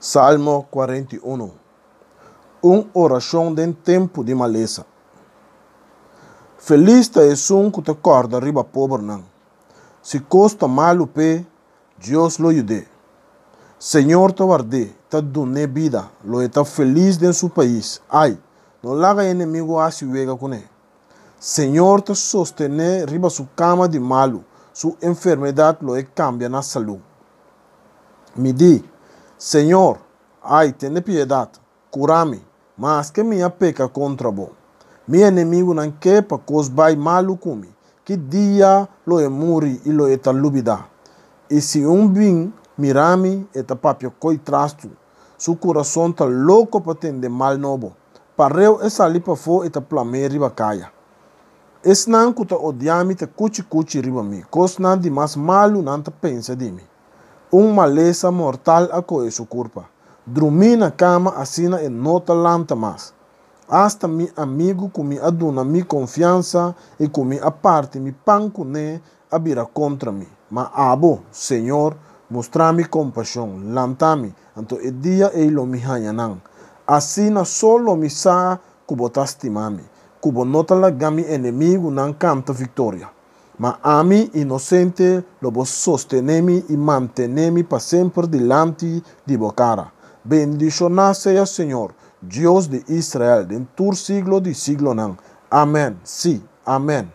Salmo 41. Un orashon den tempu di malesa. Felis ta esun ku ta kòrda riba pobernan. Si kos ta malu p'e, Dios lo yud'é. Señor ta ward'é, ta dun'é bida, lo e ta felis den su pais. Ai, no laga e enemigu hasi wega kuné. Señor ta sostené riba su kama di malu, su enfermedat lo e kambia na salú. Mi di, Señor, ai, tene piedat, kura mi, maske mi a peka kontra bo. Mi enemigunan ke pa kos bai malu ku mi, ki dia lo e muri i lo e ta lubidá. I si un bin mira mi, e ta papia koi trastu, su kurason ta loko pa tende mal nobo. Pareu e sali pafó i ta plam'é riba kaya. Esnan ku ta odia mi ta kuchi kuchi riba mi, kosnan di mas malu nan ta pensa di mi. Un malesa mortal a kohe su kurpa. Drumí na kama asina e no ta lanta mas. Asta mi amigu ku mi a duna mi konfiansa i ku mi a parti mi pan kuné a bira kontra mi. Ma abo, Señor, mustra mi kompashon, lanta mi, anto e dia ei lo mi haña nan. Asina so lo mi sa ku bo ta stima mi, ku bo no ta laga mi enemigunan kanta viktoria. Ma ami, inosente, lo bo sostené mi i mantené mi pa semper dilanti di bo kara. Bendishoná sea Señor, Dios di Israel, den tur siglo di siglonan. Amèn, sí, amèn.